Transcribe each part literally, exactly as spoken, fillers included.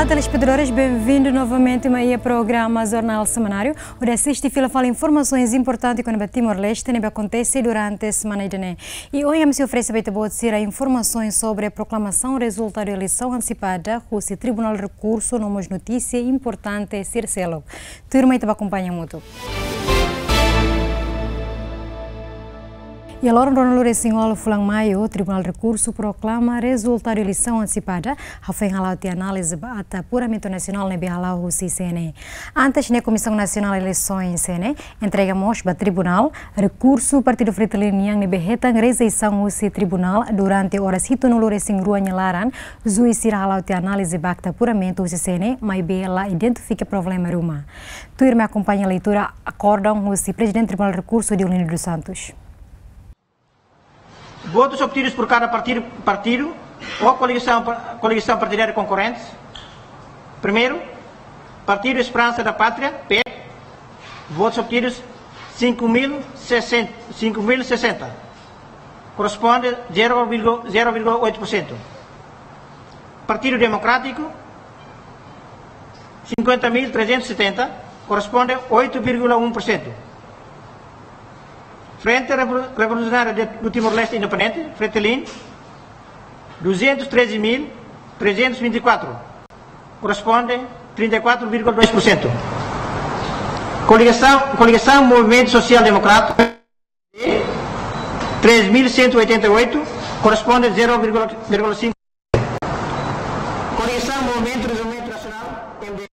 Telespetadores, bem-vindo novamente mai iha programa Jornál Semanáriu, hodi asiste fila fali informasoens importantes kona-ba Timor-Leste ne'ebé akontese durante semana ida-ne'e. I ohin ami sei oferese ba ita-boot sira informasoens sobre proklamasaun rezultadu eleisaun antesipada husi Tribunál Rekursu no mós notísia importante sira seluk. Tuirmai ita bá akompaña hamutuk. Iha loron ruanulu-resin-ualu fulan Maiu, Tribunál Rekursu proklama rezultadu eleisaun antesipada, hafoin hala'o tiha análize ba ata apuramentu nasionál ne'ebé hala'o husi C N E. Antes ne'e, Komisaun Nasionál Eleisoens, C N E, entrega mós ba Tribunál rekursu Partidu Fretilin nian ne'ebé hetan rejeisaun husi Tribunál durante oras hitunulu-resin-rua nia laran, juís sira hala'o tiha análize ba ata apuramentu husi C N E, maibé la identifika problema ruma. Tuirmai akompaña leitura akórdon husi Prezidente Tribunál Rekursu, Deolino dos Santos. Votos obtidos por cada partido, partido ou coligação, coligação partidária concorrentes. Primeiro, Partido Esperança da Pátria, P E P, votos obtidos cinco mil e sessenta, cinco mil e sessenta, corresponde zero vírgula, zero vírgula oito por cento. Partido Democrático, cinquenta mil trezentos e setenta, corresponde oito vírgula um por cento. Frente Revolu-, Revolucionária de, do Timor-Leste Independente, Fretilin, duzentos e treze mil trezentos e vinte e quatro, corresponde trinta e quatro vírgula dois por cento. Coligação, Coligação Movimento Social Democrático, três mil cento e oitenta e oito, corresponde zero vírgula cinco. Coligação Movimento Desenvolvimento Nacional, M D,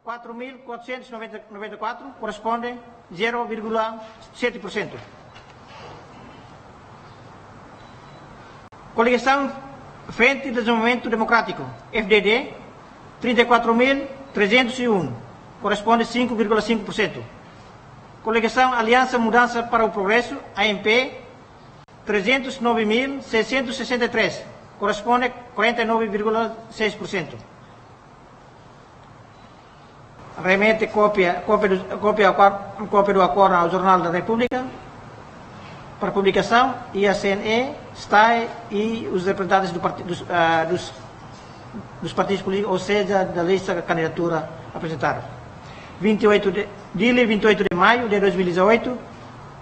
quatro mil quatrocentos e noventa e quatro, corresponde zero vírgula sete por cento. Coligação Frente de Desenvolvimento Democrático, F D D, trinta e quatro mil trezentos e um, corresponde cinco vírgula cinco por cento. Coligação Aliança Mudança para o Progresso, A M P, trezentos e nove mil seiscentos e sessenta e três, corresponde quarenta e nove vírgula seis por cento. Remete cópia, cópia do, cópia, cópia do acordo ao Jornal da República para publicação, e a C N E, STAE e os representantes do parti-, dos, ah, dos, dos partidos políticos, ou seja, da lista da candidatura apresentada. Vinte e oito de, Dili, vinte e oito de maio de dois mil e dezoito,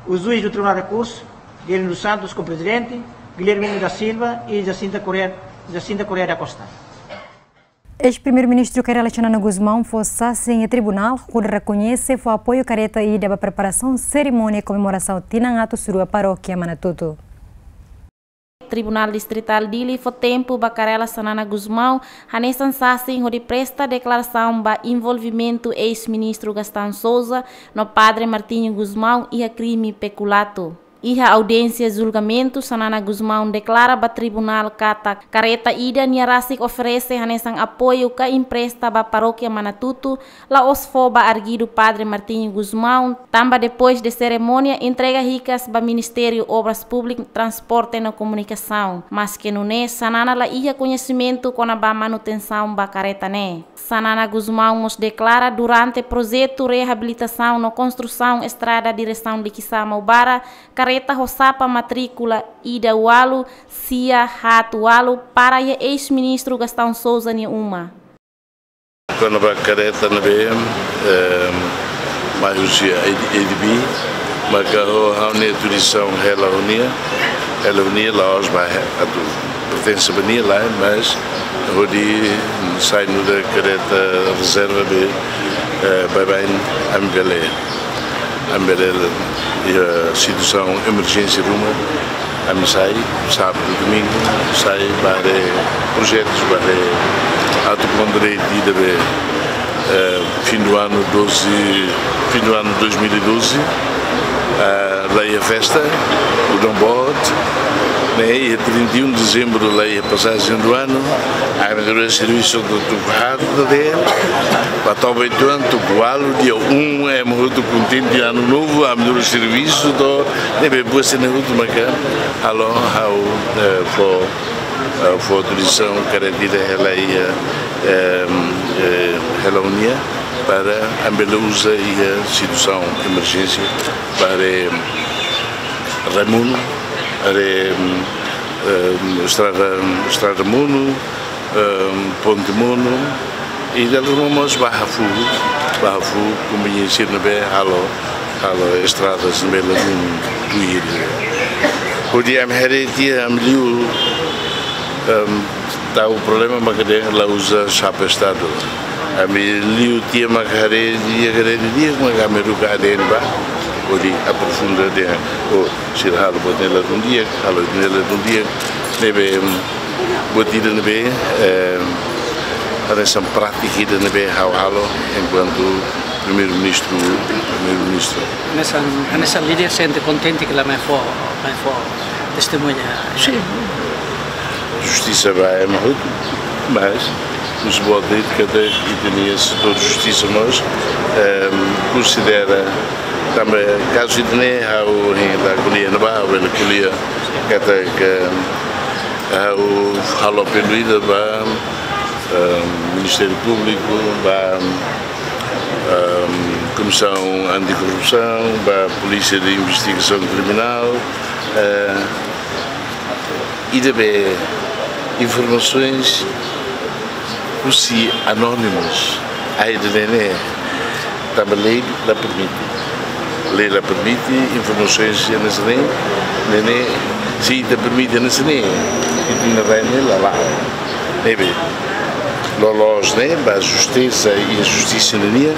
o juiz do Tribunal de Recurso, Guilherme dos Santos, como presidente, Guilherme da Silva e Jacinta Correia, Jacinta Correia da Costa. Eis-Primeiru-Ministru Kay Rala Xanana Gusmão fó sasin iha tribunál, hodi rekoñese fó apoiu kareta ida ba preparasaun serimónia komemorasaun tinan atus rua Parókia Manatutu. Tribunál Distritál Dili fó tempu ba Kay Rala Xanana Gusmão hanesan sasin hodi presta deklarasaun ba envolvimentu eis-ministru Gastão Sousa no Padre Martinho Gusmão iha krime pekulato. Iha audiénsia julgamentu, Xanana Gusmão deklara ba tribunál katak kareta ida nia rasik oferese hanesan apoiu ka empresta ba Parókia Manatutu, la'ós fó ba arguidu Padre Martinho Gusmão, tanba depois de serimónia entrega hikas ba Ministériu Obras Públikas, Transporte no Komunikasaun. Maske nune'e, Xanana la iha koñesimentu kona-ba manutensaun ba kareta ne'e. Xanana Gusmão mós deklara durante projetu reabilitasaun no konstrusaun estrada diresaun Likisá-Maubara, kareta ho xapa matríkula ida ualu sia haat ualu para iha eis-ministru Gastão Sousa nia uma. Kona-ba kareta ne'ebé, eh, mai husi A D B, maka ho ha'u-nia atualizasaun hela ho nia, hela ho nia la'ós ba atu pertense ba nia lae, mas hodi sai nu'udar kareta rezerva be, eh, baibain ami bele, ami bele, eh, situasaun emerjénsia ruma, ami sai, sábadu, domingu, sai ba projetus, ba atu kondre di debe, eh, fim do ano doze, fim do ano dois mil e doze, eh, la iha festa, o Dom Bot, ne'e, iha trinta e um de dezembro, la iha passagem do ano, ami durante servisu do tukuhar dele, ba toba itu ano, tuku ualu, dia um, ema hotu kontente, ano novo, ami durante servisu do, ne'ebé buat sira-ne'e hotu maka, halo, ha'u, eh, fó, eh, fó atualizasaun kareta ida hela iha, eh, eh, hela ho nia, para ami bele uza iha situasaun emerjénsia, para, eh, rai monu, para, eh, eh, estrada, estrada monu, eh, ponte monu, Ida ruma mós ba hafu, ba hafu kompañia sira ne'ebé halo, halo estradas ne'ebé ladún tuir. Hodi ami haree tiha ami liu, em, tau problema maka dehan la uza xapa Estadu. Ami liu tiha maka haree di'ak, haree di'ak maka ami haruka A D N ba, hodi aprofunda dehan, oh, sira halo buat ne'e ladún di'ak, halo ne'e ladún di'ak. Ne'ebé, em, buat ida ne'ebé, em, hanesan prátika ida ne'ebé ha'u halo enkuantu Primeiru-Ministru, Primeiru-Ministru. Hanesan, hanesan líder sente kontente katak la mai fó, mai fó testemuña. Sin. Justisa ba ema hotu, mas husi boot de'it katak ita-nia setór justisa mós, em, konsidera tanba kazu ida-ne'e ha'u hein la ko'alia ne'ebá, ha'u bele ko'alia katak, em, ha'u halo apelu ida ba, em, Ministériu Públiku, ba, em, Komisaun Antikorrupsaun, ba Polísia de Investigasaun Kriminál, eh, ida be informasoens husi anónimus, ai de ne'e, tanba lei la permite. Lei la permite informasoens hanesan ne'e, ne'e, ne'e, se ita permite hanesan ne'e, ita-nia rai ne'e la la'o. Ne'ebé, loloos ne'e, ba justisa i justisa nian,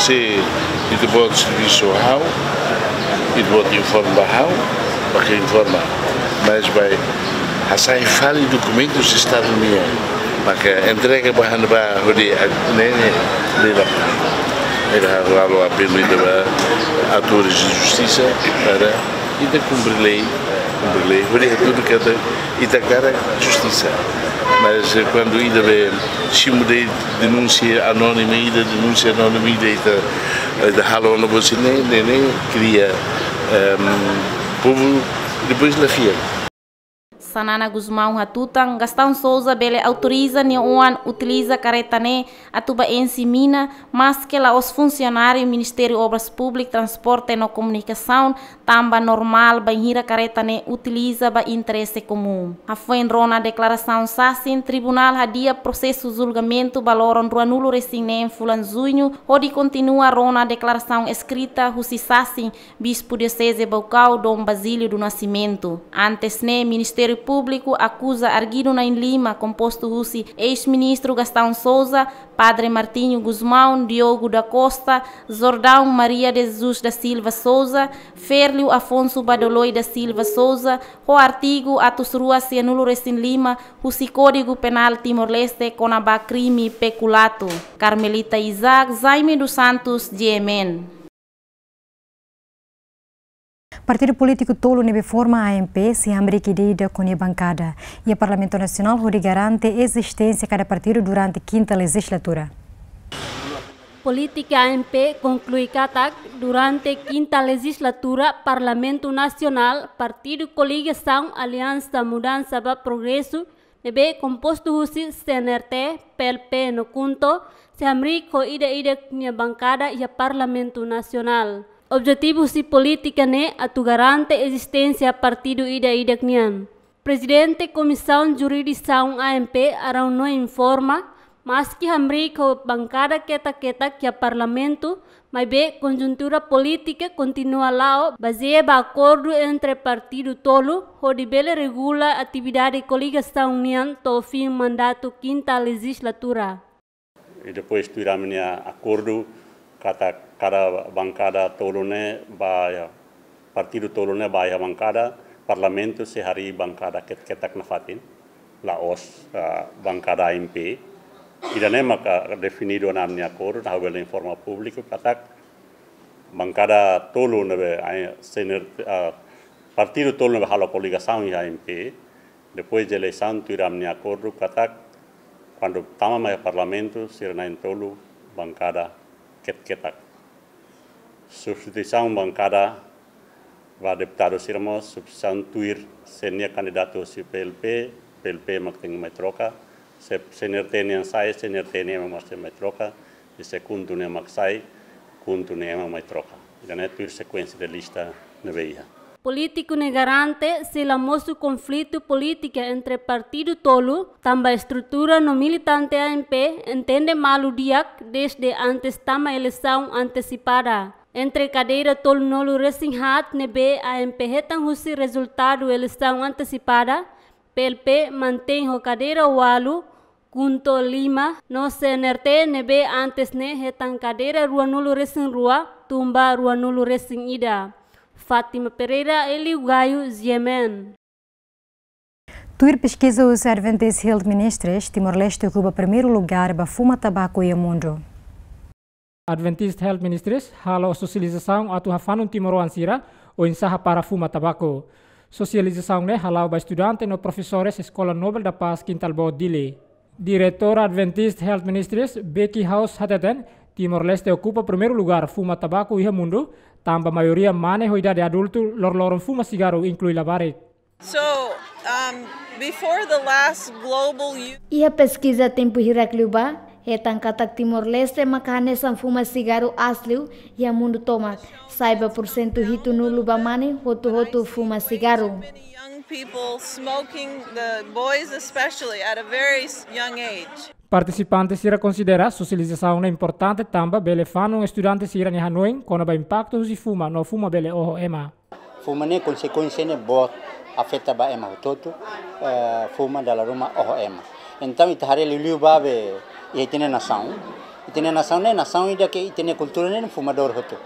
se ita-boot servisu ha'u, ita-boot informa ha'u, ba ke informa. Mas ba hasai fali dokumentus Estadu nian, maka entrega ba han ba hodi a-, ne'e, ne'e, ne'e la. Ne'ebé ha'u halo apelu ida ba autores de justisa para ita kumpre lei, kumpre lei. Hodi hatudu katak ita hakarak justisa. Mas, eh, kuandu ida be simu de'it denúnsia anónima ida, denúnsia anónima ida, ita, ita halo ona buat sira-ne'e, ne'e, ne'e kria, em, povu depois la fiar. Xanana Gusmão hatutan, Gastão Sousa bele autoriza nia oan utiliza kareta ne'e atu ba enxe mina, maske la'ós funsionáriu Ministériu Obras Públikas, Transporte no Komunikasaun, tanba normál bainhira kareta ne'e utiliza ba interese komún. Hafoin rona deklarasaun sasin, tribunál hadi'a prosesu julgamentu ba loron ruanulu-resin-neen fulan Juñu, hodi kontinua rona deklarasaun eskrita husi sasin, Bispu Dioseze Baucau, Dom Basílio do Nascimento. Antes ne'e, Ministériu Públiku akuza arguidu na'in-lima, kompostu husi eis-ministru Gastão Sousa, Padre Martinho Gusmão, Diogo da Costa, Jordão Maria de Jesus da Silva Sousa, Ferlio Afonso Badoloi da Silva Sousa, ho artigu atus rua sianulu-resin-lima husi Kódigu Penál Timor-Leste kona-ba krime pekulato. Carmelita Isaac, Jaime dos Santos, G M N. Partidu polítiku tolu ne'ebé forma A M P sei hamriik ida-idak ho nia bankada iha Parlamentu Nasionál hodi garante ezisténsia kada partidu durante kinta lejizlatura. Polítika A M P konklui katak, durante kinta lejizlatura Parlamentu Nasionál, partidu koligasaun Aliansa Mudansa ba Progresu, ne'ebé kompostu husi C N R T, P L P no KHUNTO, sei hamriik ho ida-idak nia bankada iha Parlamentu Nasionál. Objetivu husi polítika ne'e atu garante ezisténsia partidu ida-idak nian. Prezidente Komisaun Jurisdisaun A M P, Arão Noe, informa, maski hamriik ho bankada ketak-ketak iha Parlamentu, maibé konjuntura polítika kontinua la'o, bazeia ba akordu entre partidu tolu, hodi bele regula atividade koligasaun nian to'o fin mandatu kinta lejizlatura. I depois tuir ami-nia akordu katak kada bankada tolu ne'e ba iha, partidu tolu ne'e ba iha bankada Parlamentu, sei harii bankada ket-, ketak nafatin, la'ós, ah, bankada A M P. Ida-ne'e maka definidu iha ami-nia akordu, ha'u bele informa públiku katak bankada tolu ne'ebé, ai, C N R T, ah, partidu tolu ne'ebé halo koligasaun iha A M P, depois de eleisaun, tuir ami-nia akordu katak, kuandu tama mai Parlamentu, sira na'in-tolu bankada ket-ketak. Substituisaun bankada ba deputadu sira mós, substituisaun tuir se nia kandidatu husi P L P, P L P mak tenke mai troka, se C N R T nian sai, C N R T nian mak tenke mai troka, i se KHUNTO nian mak sai, KHUNTO nian mak mai troka. Ida-ne'e tuir sekuénsia de lista ne'ebé iha. Polítiku ne'e garante sei la mosu konflitu polítika entre partidu tolu, tanba estrutura no militante A M P entende malu di'ak dezde antes tama eleisaun antesipada. Entre kadeira tolunulu-resin-haat ne'ebé A M P hetan husi rezultadu eleisaun antesipada, P L P mantein ho kadeira ualu, KHUNTO lima, no C N R T ne'ebé antes ne'e hetan kadeira ruanulu-resin-rua, tun ba ruanulu-resin-ida. Fátima Pereira, Elio Gaio, G M N. Tuir peskiza husi Adventist Health Ministries, Timor-Leste okupa primeiru lugar ba fuma tabaku iha mundu. Adventist Health Ministries halo sosializasaun atu hafanun timoroan sira oinsá hapara fuma tabaku. Sosializasaun ne'e hala'o ba estudante no profesores Eskola Nobel da Paz Quintal Boot Dili. Diretora Adventist Health Ministries, Becky House hateten, Timor-Leste okupa primeiru lugar fuma tabaku iha mundu, tanba maioria mane ho idade adultu loroloron fuma sigarru, inklui labarik. So, um, before the last global youth Iha peskiza tempu hirak liubá, hetan katak Timor-Leste maka hanesan fuma sigarru aas liu iha mundu tomak. Sai ba pursentu hitunulu ba mane hotu-hotu fuma sigarru. Many young people smoking, the boys especially, at a very s-, young age. Partisipante sira konsidera sosializasaun ne'e importante tanba bele fanun estudante sira-nia hanoin kona-ba impaktu husi fuma no fuma bele oho ema. Fuma ne'e konsekuénsia ne'e boot, afeta ba ema hotu-hotu, eh, fuma dala ruma oho ema. Entaun, ita haree liuliu ba be iha ita-nia nasaun. Ita-nia nasaun ne'e nasaun ida ke ita-nia kultura ne'e fumadór hotu.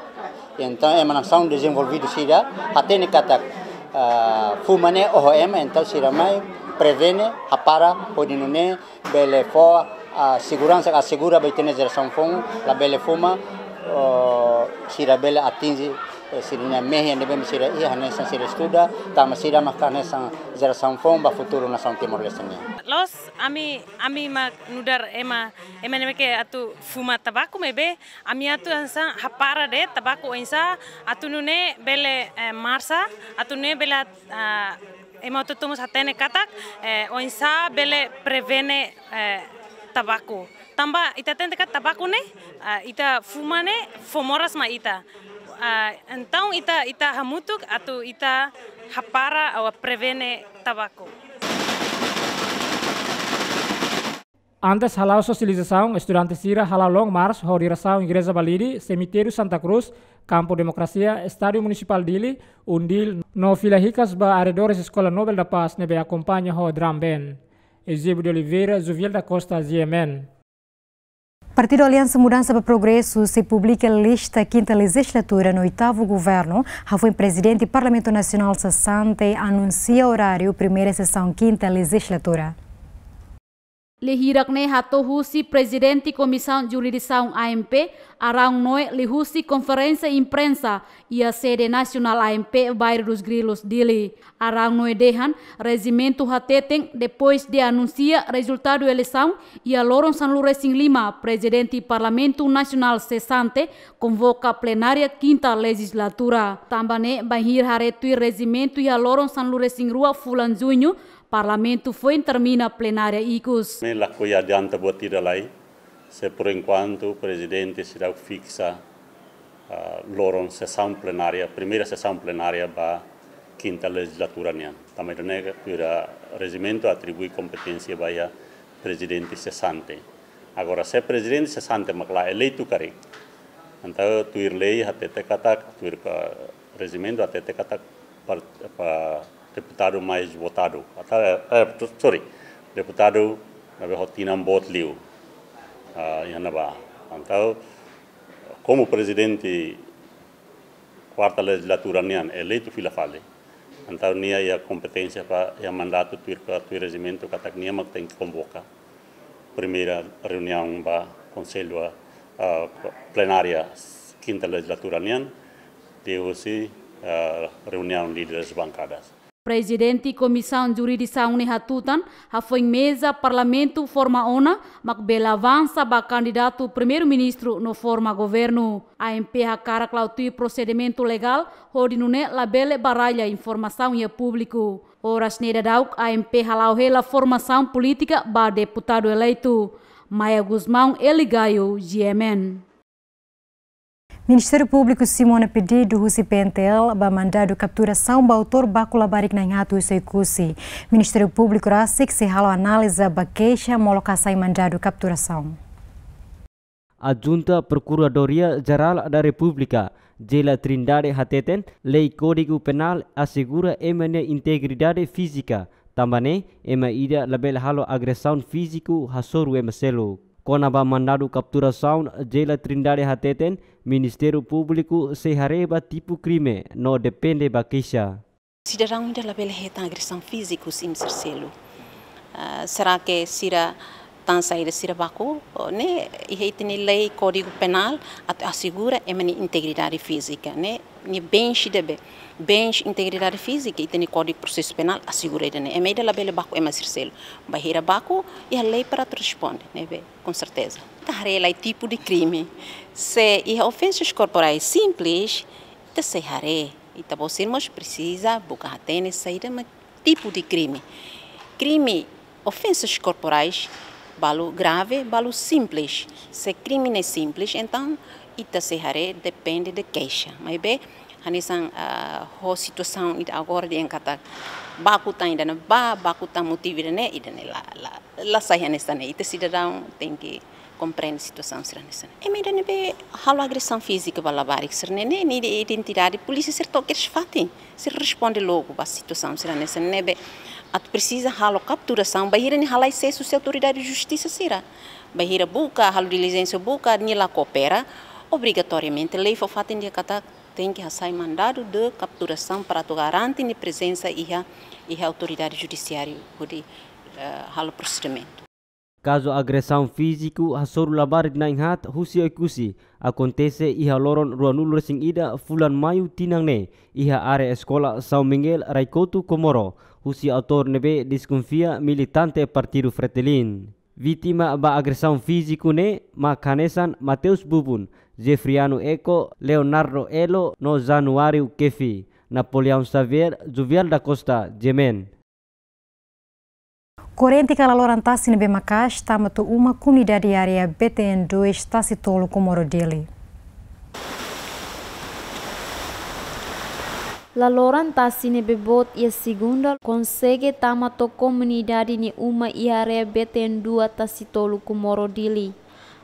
Entaun, ema nasaun dezenvolvidu sira hatene katak, eh, fuma ne'e oho ema, entaun sira mai prevene, hapara, hodi nune'e bele fó, ah, seguransa, asegura ba ita-nia jerasaun foun, labele fuma, oh, sira bele atinje, eh, sira-nia mehi ne'ebé sira iha hanesan sira estuda, tanba sira maka hanesan jerasaun foun ba futuru nasaun Timor-Leste nian. Loos, ami, ami mak nu'udar ema, ema ne'ebé ke atu fuma tabaku maibé, ami atu hanesan hapara de'it tabaku oinsá, atu nune'e bele, eh, marsa, atu nune'e bele, ah, ema hotu-hotu mós hatene katak, eh, oinsá bele prevene, eh, tabaku. Tanba ita hatene katak tabaku ne'e, ah, ita fuma ne'e fó moras mai ita. Ah, entaun ita, ita hamutuk atu ita hapara ou prevene tabaku. Antes hala'o sosializasaun, estudante sira hala'o long march ho diresaun Igreja Balide, Semitériu Santa Cruz, Kampu Demokrasia, Estádiu Munisipál Dili, UNDIL, no fila hikas ba arredores Eskola Nobel da Paz ne'ebé akompaña ho drum band. Eusébio de Oliveira, Joviel da Costa, G M N. Partidu Aliansa Mudansa ba Progresu sei publika lista kinta lejizlatura no oitavu governu, hafoin Prezidente Parlamentu Nasionál sesante anunsia oráriu primeira sesaun kinta lejizlatura. Lei hirak ne'e hato'o husi Prezidente Komisaun Jurisdisaun A M P, Arão Noé, liuhusi konferénsia imprensa iha sede nasionál A M P, Bairro dos Grilos, Dili. Arão Noé dehan, rejimentu hateten, depois de anunsia rezultadu eleisaun iha loron sanulu-resin-lima, Prezidente Parlamentu Nasionál sesante konvoka plenária kinta lejizlatura. Tanba ne'e, bainhira haree tuir rejimentu iha loron sanulu-resin-rua fulan Juñu, Parlamentu foin termina plenária ikus. Ne'e lakohi adianta buat ida lai, se por enkuantu Prezidente seidauk fiksa, ah, loron sesaun plenária, primeira sesaun plenária ba kinta lejizlatura nian. Tanba ida-ne'e tuir rejimentu atribui kompeténsia ba iha Prezidente sesante. Agora, se Prezidente sesante mak la eleitu karik, entaun tuir lei hatete katak, tuir ka rejimentu hatete katak par-, pa deputadu mais votadu. Ata, eh, sorry, deputadu ne'ebé ho tinan boot liu. Ah, iha ne'ebá. Entaun, komu Prezidente kuarta lejizlatura nian eleitu fila fali, entaun nia iha kompeténsia ba, iha mandatu tuir ka, tuir rejimentu katak nia mak tenke konvoka primeira reuniaun ba konsellu, ah, plenária kinta lejizlatura nian, liuhusi, ah, reuniaun líderes bankadas. Prezidente Komisaun Jurisdisaun ne'e hatutan, hafoin meza Parlamentu forma ona, mak bele avansa ba kandidatu Primeiru-Ministru no forma governu. A M P hakarak la'o tuir prosedimentu legál, hodi nune'e labele baralla informasaun iha públiku. Oras ne'e daudauk A M P hala'o hela formasaun polítika ba deputadu eleitu. Maia Gusmão, Eli Gaio, G M N. Ministériu Públiku simu ona pedidu husi P N T L ba mandadu kapturasaun ba autór baku labarik na'in-haat husi Oekusi. Ministériu Públiku rasik sei halo análiza ba keixa molok hasai mandadu kapturasaun. Adjunta Prokuradoria Jerál da Repúblika, Geila Trindade hateten, lei Kódigu Penál asegura ema nia integridade fízika, tanba ne'e ema ida labele halo agresaun fíziku hasoru ema seluk. Kona-ba mandadu kapturasaun, Geila Trindade hateten, Ministériu Públiku sei haree ba tipu krime no depende ba keixa. Sidadaun ida labele hetan agresaun fíziku husi ema sira seluk. Ah, será que sira tan saida sira baku, oh, ne'e, iha ita-nia lei Kódigu Penál atu asegura ema nia integridade fízika, ne'e, nia bens ida be, bens, integridade fízika, ita-nia Kódigu Prosesu Penál asegura ida-ne'e. Ema ida labele baku ema sira seluk. Bainhira baku, iha lei para atu responde, ne'ebé, com certeza. Ita haree lai tipu de krime. Se iha ofensas korporais simples, ita sei haree. Ita-boot sira mós presiza buka hatene saida mak tipu de krime. Krime, ofensas korporais, balu grave, balu simples. Se krime ne'e simples, entaun ita sei haree depende de keixa. Maibé, hanesan, ah, ho situasaun ida agora dehan katak baku tan ida-ne'e ba, baku tan motivu ida-ne'e, ida-ne'e la, la, la sai hanesan ne'e. Ita sidadaun tenke komprende situasaun sira hanesan ne'e. Ema ida ne'ebé halo agresaun fízika ba labarik sira-ne'e, ne'e, nia identidade, polísia sira to'o kedas fatin, sira responde logu ba situasaun sira hanesan ne'e, ne'ebé atu presiza halo kapturasaun, bainhira nia halai sesu husi autoridade justisa sira. Bainhira buka, halo dilijénsia buka, nia la koopera, obrigatoriamente lei fó fatin dehan katak tenke hasai mandadu de kapturasaun para atu garante nia prezensa iha, iha autoridade judisiária hodi, eh, halo prosedimentu. Kazu agresaun fíziku hasoru labarik na'in-haat husi Oekusi akontese iha loron ruanulu-resin-ida fulan Maiu tinan ne'e, iha área eskola São Miguel, Raikotu, Comoro, husi autór ne'ebé deskonfia militante Partidu Fretilin. Vítima ba agresaun fíziku ne'e mak hanesan Mateus Bubun, Jefriano Eko, Leonardo Elo no Januário Kefi. Napoleão Xavier, Juvial da Costa, G M N. Korrente ka laloran tasi ne'ebé maka'as tama to'o uma komunidade área B T N dois Tasi Tolu, Comoro, Dili. Laloran tasi ne'ebé boot iha Segunda konsege tama to'o komunidade nia uma iha área B T N dua Tasi Tolu, Comoro, Dili.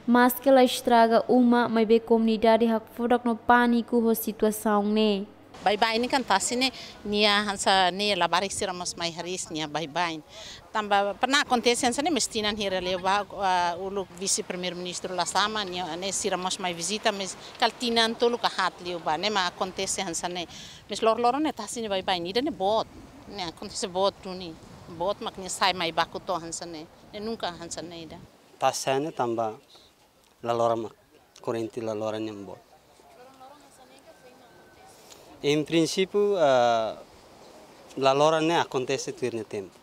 Maske la estraga uma, maibé komunidade hakfodak no pániku ho situasaun ne'e. Baibain ne'e kan tasi ne'e, nia hanesan ne'e labarik sira mós mai hariis nia baibain. Tanba pernah akontese hanesan ne'e, mais tinan hira liubá, ah, uluk vise-primeiru-ministru la sama, nia ne'e sira mós mai vizita, mais kala tinan tolu ka haat liubá, ne'e mak akontese hanesan ne'e. Mais loroloron ne'e tasi ne'e baibain, ida-ne'e boot. Ne'e akontese boot duni. Boot mak nia sai mai baku to'o hanesan ne'e. Ne'e nunka hanesan ne'e ida. Tasi ne'e tanba laloran mak, korrente laloran nian boot. Em princípio, ah, laloran ne'e akontese tuir nia tempu.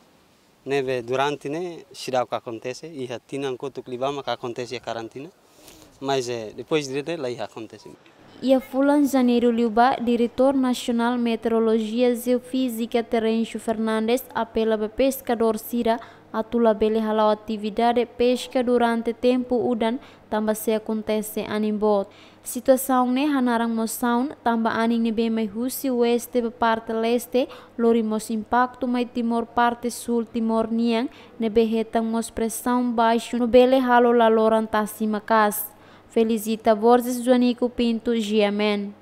Ne'ebé durante ne'e seidauk akontese, iha tinan kotuk liubá mak akontese iha karantina. Mas, eh, depois de ne'e la iha akontese. Iha fulan Janeiru liubá, Diretór Nasionál Meteorolojia Jeofízika Terêncio Fernandes apela ba peskadór sira atu labele hala'o atividade peska durante tempu udan, tanba sei akontese anin boot. Situasaun ne'e hanaran mosaun, tanba anin ne'ebé mai husi oeste ba parte leste, lori mós impaktu mai Timor parte súl Timor nian, ne'ebé hetan mós presaun baixu no bele halo laloran tasi maka'as. Felicita Borges, Joanico Pinto, G M N.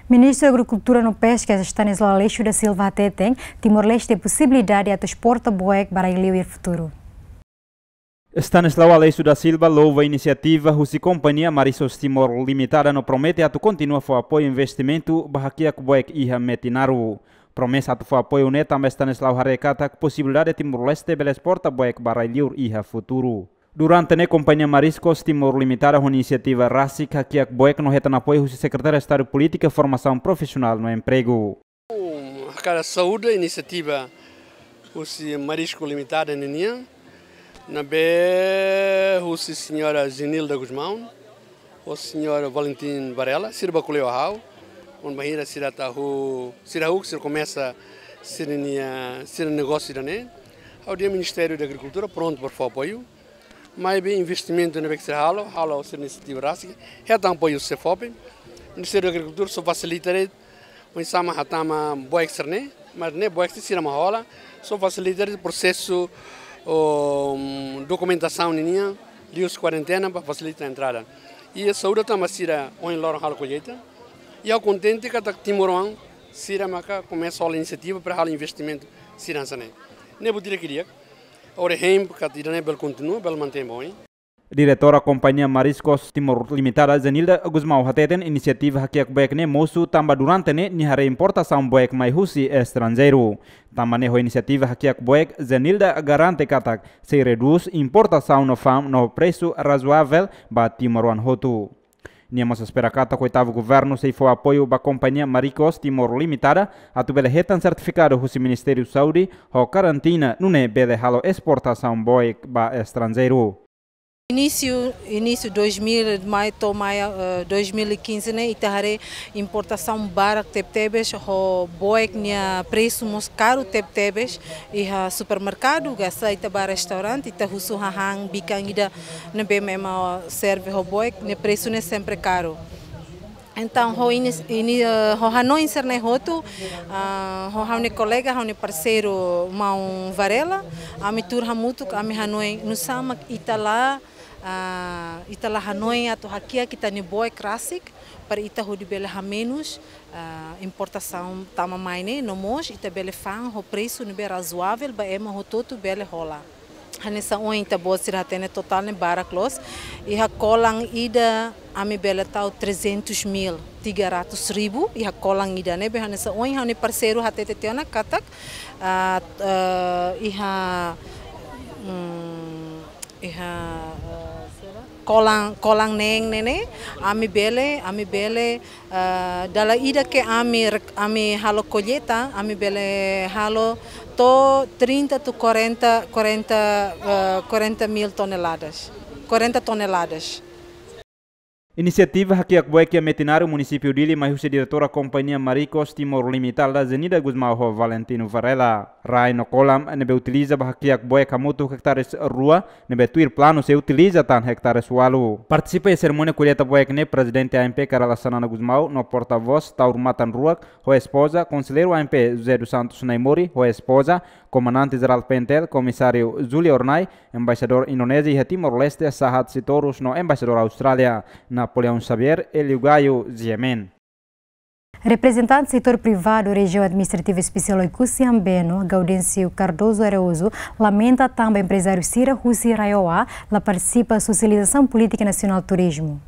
Ministru Agrikultura no Peskas, Stanislau Aleixo da Silva hateten, Timor-Leste posibilidade atu esporta boek ba rai-liur iha futuru. Stanislau Aleixo da Silva louva inisiativa husi kompañia Mariscos Timor Limitada no promete atu kontinua fó apoiu investimentu ba hakiak boek iha Metinaro. Promesa atu fó apoiu ne'e tanba Stanislau haree katak posibilidade Timor-Leste bele esporta boek ba rai-liur iha futuru. Durante ne'e kompañia Mariscos Timor Limitada ho inisiativa rasik hakiak boek no hetan apoiu husi Sekretáriu Estadu Polítika, Formasaun Profisionál no Empregu. Hakarak saúda inisiativa husi Mariscos Limitada ninian, ne'ebé husi señora Zenilda Gusmão, ho señor Valentin Varela, sira bá ko'alia ho ha'u, bainhira sira atu, sira hahú, sira komesa sira-nia, sira negósiu ida-ne'e. Ha'u dehan Ministériu da Agrikultura prontu para fó apoiu. Maibé investimentu ne'ebé ke sira halo, halo sira inisiativa rasik, hetan apoiu SEFOPE, Ministériu Agrikultura só fasilita de'it, oinsá mak hatama boek sira-ne'e, mas ne'e boek sira mak hola, só fasilita de'it prosesu, um, dokumentasaun ninian, liuhusi kuarentena para fasilita entrada. I saúde tanba sira ohin loron halo kolleita. I ha'u kontente katak timoroan sira maka komesa hola inisiativa para halo investimentu sira hanesan ne'e. Ne'e buat ida ke di'ak. Ohin hein katak ida-ne'e bele kontinua, bele mantein ba oin. Diretora Kompañia Mariscos Timor Limitada, Zenilda Gusmão, hateten inisiativa hakiak boek ne'e mosu tanba durante ne'e nia haree importasaun boek mai husi estranjeiru. Tanba ne'e ho inisiativa hakiak boek, Zenilda garante katak sei redús importasaun no fa'an no presu razoavel ba timoroan hotu. Nia mós espera katak oitavu governu sei fó apoiu ba Kompañia Mariscos Timor Limitada atu bele hetan sertifikadu husi Ministériu Saúde ho karantina nune'e bele halo esportasaun boek ba estranjeiru. Inísiu, inísiu dois mil, mai to'o mai, eh, dois mil e quinze ne'e, ita haree importasaun barak tebetebes, ho boek nia presu mós karu tebetebes, iha supermerkadu, ka se ita bá restaurante, ita husu hahán bikan ida ne'ebé ema serve ho boek, nia presu ne'e sempre karu. Entaun, ho ini, ini, eh, ho hanoin sira-ne'e hotu, ah, ho ha'u-nia kolega, ha'u-nia parseiru, maun Varela, ami tuur hamutuk, ami hanoin, nusá mak ita la, ah, ita la hanoin atu hakiak ita-nia boek rasik, para ita hodi bele hamenus, ah, importasaun tama mai ne'e, no mós ita bele fa'an ho presu ne'ebé razoavel ba ema hotu-hotu bele hola. Hanesan ohin ita-boot sira hatene totál ne'e barak loos. Iha kolan ida ami bele tau trezentos mil, tiga ratus ribu, iha kolan ida ne'ebé hanesan ohin ha'u-nia parseiru hatete tiha ona katak, ah, eh, iha, mm, iha, eh, kolan, kolan neen ne'e, ami bele, ami bele, eh, dala ida ke ami rek-, ami halo kolleita, ami bele halo to'o trinta to'o quarenta, quarenta, eh, quarenta mil toneladas, quarenta toneladas. Inisiativa hakiak boek iha Metinaro, Munisípiu Dili, mai husi diretora Kompañia Mariscos Timor Limitada, Zenilda Gusmão ho Valentino Varela. Rai no kolan ne'ebé utiliza ba hakiak boek hamutuk hektares rua, ne'ebé tuir planu sei utiliza tan hektares ualu. Partisipa iha serimónia kolleita boek ne'e Prezidente AMP Kay Rala Xanana Gusmão no portavós Taur Matan Ruak ho espoza, Konselleiru AMP José dos Santos Naimori ho espoza, Komandante Jerál PNTL, Komisáriu Júlio Hornai, Embaixadór Indonézia iha Timor-Leste, Sahat Sitorus no Embaixadór Austrália, Napoleão Xavier, Hélio Gaio, G M N. Reprezentante setór privadu Rejiaun Administrativa Espesiál Oekusi Ambeno, Gaudêncio Cardoso Araújo, lamenta tanba emprezáriu sira husi RAEOA la partisipa sosializasaun polítika nasionál turizmu.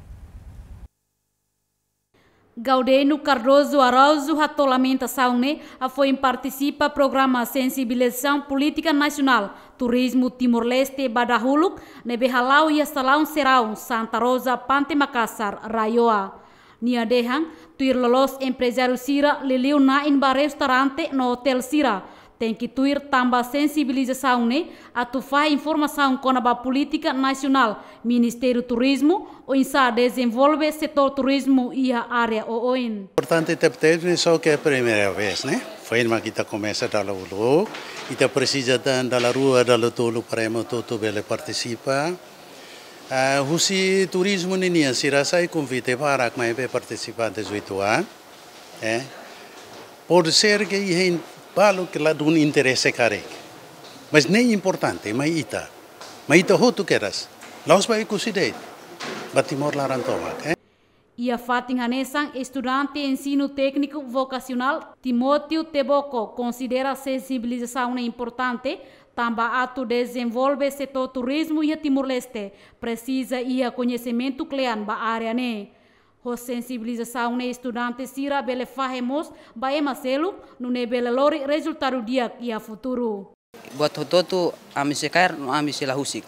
Gaudêncio Cardoso Araújo hato'o lamentasaun ne'e hafoin partisipa programa sensibilizasaun polítika nasionál turizmu Timor-Leste ba dahuluk ne'ebé hala'o iha Salaun Serau Santa Rosa, Pante Makasar, RAEOA. Nia dehan, tuir loloos emprezáriu sira liuliu na'in ba restaurante no otél sira tenke tuir tanba sensibilizasaun ne'e atu fahe informasaun kona-ba polítika nasionál Ministériu Turizmu, oinsá dezenvolve setór turizmu iha área oioin. Importante tebetebes, só ke primeira vez, ne'e? Foin mak ita komesa dala uluk, ita presiza tan dala rua, dala tolu para ema hotu-hotu bele partisipa. Ah, husi turizmu ninian sira sai konvite barak maibé partisipante dezoito an. Eh? Pode ser ke iha balu ke ladún interese karik. Mas ne'e importante, mai ita. Mai ita hotu kedas. La'ós ba Oekusi de'it. Ba Timor laran tomak, eh? Iha fatin hanesan, estudante ensinu tékniku vokasionál Timóteo Teboko konsidera sensibilizasaun ne'e importante, tanba atu dezenvolve setór turizmu iha Timor-Leste, presiza iha koñesimentu kle'an ba área ne'e. Ho sensibilizasaun ne'e estudante sira bele fahe mós ba ema seluk, nune'e bele lori rezultadu di'ak iha futuru. Buat hotu-hotu ami sei kaer no ami sei la husik.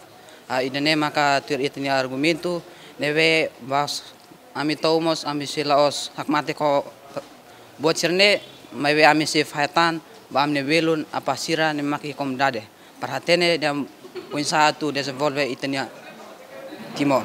Ah, ida-ne'e maka tuir ita-nia argumentu, ne'ebé bas ami tau mós ami sei la'ós hakmatek ho buat sira-ne'e, maibé ami sei fahe tan ba ami-nia belun apá sira ne'ebé mak iha komunidade. Para hatene dehan oinsá atu dezenvolve ita-nia Timor.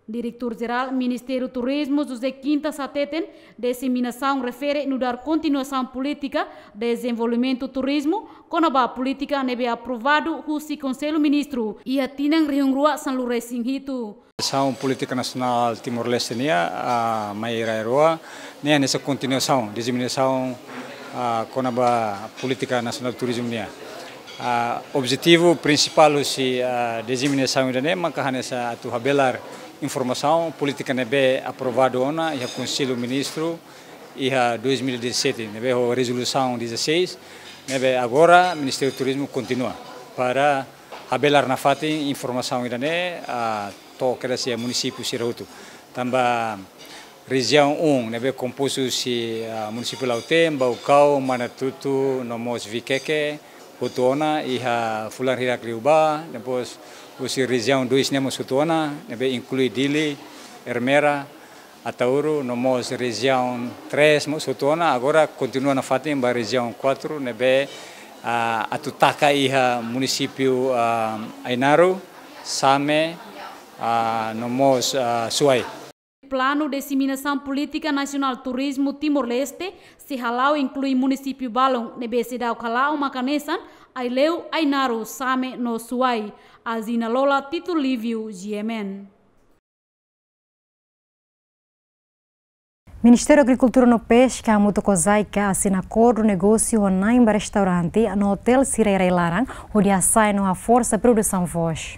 Diretór Jerál Ministériu Turizmu José Quintas hateten, diseminasaun refere nu'udar kontinuasaun polítika dezenvolvimentu turizmu, kona-ba polítika ne'ebé aprovadu husi Konsellu Ministru iha tinan rihun rua sanulu-resin-hitu. Asaun polítika nasionál Timor-Leste nian, ah, mai rai rua, ne'e hanesan kontinuasaun, diseminasaun, ah, kona-ba polítika nasionál turizmu nian. Ah, objetivu prinsipál husi, ah, diseminasaun ida-ne'e maka hanesan atu habelar informasaun polítika ne'ebé aprovadu ona iha Konsellu Ministru iha dois mil e dezassete, ne'ebé ho rezolusaun dezasseis, ne'ebé agora Ministériu Turizmu kontinua para habelar nafatin informasaun ida-ne'e, ah, to'o kedas iha munisípiu sira hotu. Tanba rejiaun um, ne'ebé kompostu husi, ah, munisípiu Lautém, Baucau, Manatuto, no mós Viqueque, hotu ona iha fulan hirak liubá, depois husi rejiaun dois ne'e mós hotu ona, ne'ebé inklui Dili, Ermera, Ataúro, no mós rejiaun três mós hotu ona, agora kontinua nafatin ba rejiaun quatro, ne'ebé, ah, atu taka iha munisípiu, ah, Ainaro, Same, ah, no mós, ah, Suai. Planu diseminasaun polítika nasionál turizmu Timor-Leste sei hala'o inklui munisípiu balun ne'ebé seidauk hala'o maka hanesan Aileu, Ainaro, Same no Suai. Azina Lola, Tito Lívio, G M N. Ministériu Agrikultura no Peska hamutuk ho JICA asina akordu negósiu ho na'in ba restaurante no otél sira iha rai-laran, hodi hasa'e no haforsa produsaun foos.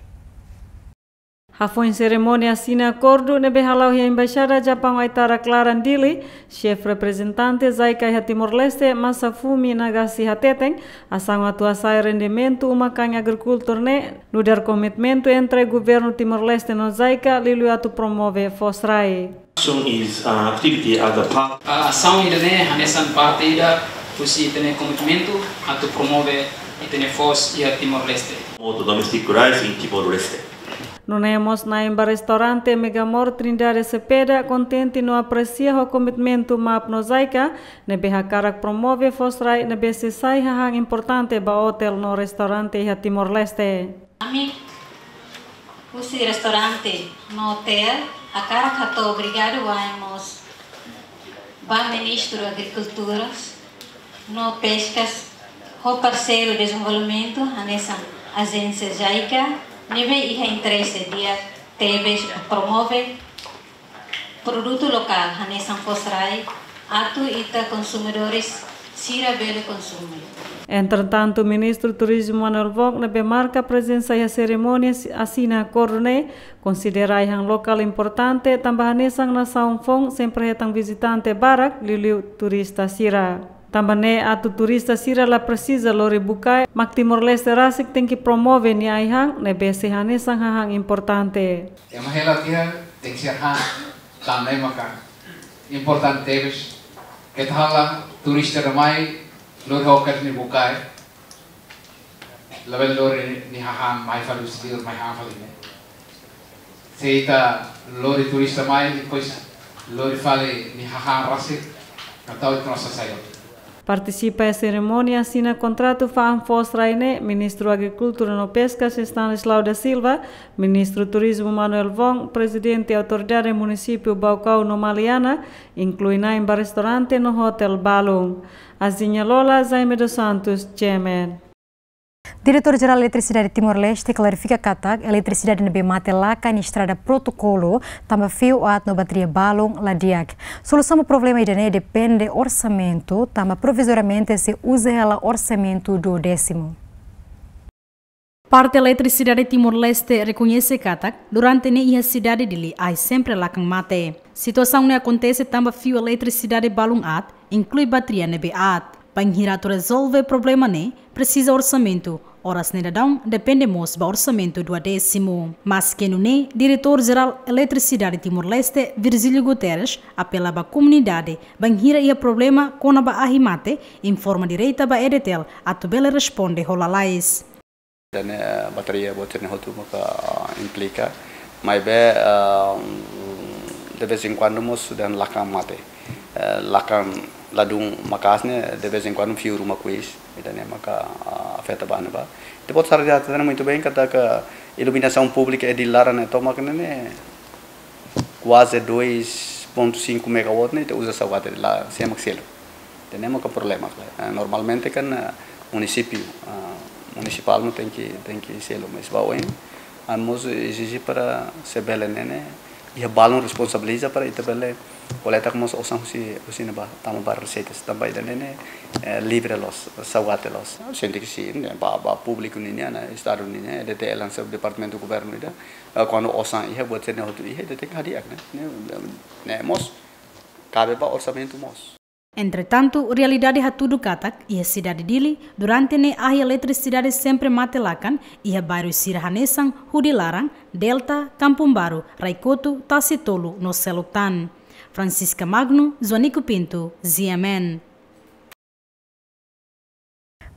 Hafoin serimónia asina akordu ne'ebé hala'o iha Embaixada Japaun Aitarak Laran, Dili, xefe reprezentante JICA iha Timor-Leste, Masafumi Nagase, hateten, asaun atu hasa'e rendimentu uma-kain agrikultór ne'e nu'udar komitmentu entre Governu Timor-Leste no JICA, liuliu atu promove foos rai. Action is an activity as a part. Ah, asaun ida-ne'e hanesan parte ida husi ita-nia komitmentu atu promove ita-nia foos iha Timor-Leste. Promote domestic rice in Timor-Leste. Nune'e mós na'in ba restaurante Megamor, Trindade Cepeda, kontente no apresia ho komitmentu MAP no JICA ne'ebé hakarak promove foos rai ne'ebé sei sai hahán importante ba otél no restaurante iha Timor-Leste. Ami husi restaurante no otél hakarak hato'o obrigadu wa'in mós ba Ministru Agrikultura no Peskas ho parseiru dezenvolvimentu hanesan ajénsia JICA ne'ebé iha interese di'ak tebes promove produtu lokál hanesan foos rai atu ita konsumidores sira bele konsumu. Entretantu, Ministru Turizmu Manuel Wong ne'ebé marka prezensa iha serimónia si-, asina akordu ne'e, konsidera ai-han lokál importante tanba hanesan nasaun foun sempre hetan vizitante barak, liuliu turista sira. Tanba ne'e atu turista sira la presiza lori bukae, mak Timor-Leste rasik tenke promove nia ai-han ne'ebé sei hanesan hahán importante. Ema hela tiha tenke ser han, tan ne'e maka importante tebes. Keta hala turista ida mai lori hokas nia bukae, labele lori nia hahán mai fali husi liur, mai han fali ne'e. Se ita lori turista mai, depois lori fali nia hahán rasik, no tau ita-nia sasai. Partisipa iha serimónia asina kontratu fa'an foos rai ne'e, Ministru Agrikultura no Peskas Stanislau da Silva, Ministru Turizmu Manuel Wong, Prezidente Autoridade Munisípiu Baucau no Maliana, inklui na'in ba restaurante no otél balun. Azinha Lola, Jaime dos Santos, G M N. Diretór Jerál Eletrisidade Timor-Leste klarifika katak eletrisidade ne'ebé mate lakan iha estrada protokolu, tanba fiu aat no bateria balun la di'ak. Solusaun ba problema ida-ne'e depende orsamentu, tanba provizoriamente sei uza hela orsamentu duodésimu. Parte Eletrisidade Timor-Leste rekoñese katak, durante ne'e iha sidade Dili ai sempre lakan mate. Situasaun ne'e akontese tanba fiu eletrisidade balun aat, inklui bateria ne'ebé aat. Bainhira atu rezolve problema ne'e, presiza orsamentu, oras ne'e daudaun depende mós ba orsamentu duodésimu. Maske nune'e, Diretór Jerál Eletrisidade Timor-Leste, Virgílio Guterres, apela ba komunidade, bainhira iha problema kona-ba ahi mate, informa direta ba EDTL, atu bele responde ho lalais. Ida-ne'e, eh, bateria boot sira-ne'e hotu maka, eh, implika. Maibé, eh, de vez em quando mós dehan lakan mate. Eh, lakan ladún maka'as ne'e, de vez em quando fiu ruma kuis. Ida-ne'e maka, eh, afeta ba ne'ebá. Depois sara dia tene muito bem katak iluminasaun públika iha Dili laran ne'e tomak ne'e, ne'e Kuaze dois ponto cinco megawatt ne'e ita uza saugate, la sé mak selu. Tenke maka problema. Eh, normalmente kan, eh, munisípiu, eh, munisipál mak tenke, tenke selu, mas ba oin ami mós ezije para se bele ne'e, iha balun responsabiliza para ita bele koleta mós osan husi, husi ne'ebá, tama ba reseitas, tanba ida-ne'e, eh, livre loos, saugate loos. Sente ke sin, ne'e, ba, ba públiku nian, ne'e, Estadu nian, ne'e, D T L, hanesan departamentu governu ida, eh, kuandu osan iha, buat sira-ne'e hotu iha, ita tenke hadi'a, ne'e, ne'e, ne'e mós, kabe ba orsamentu mós. Entretantu, realidade hatudu katak, iha sidade Dili, durante ne'e ahi eletrisidade sempre mate lakan, iha bairru sira hanesan, Hudi Laran, Delta, Kampung Baru, Raikotu, Tasi Tolu, no seluk tan. Francisca Magno, Joanico Pinto, G M N.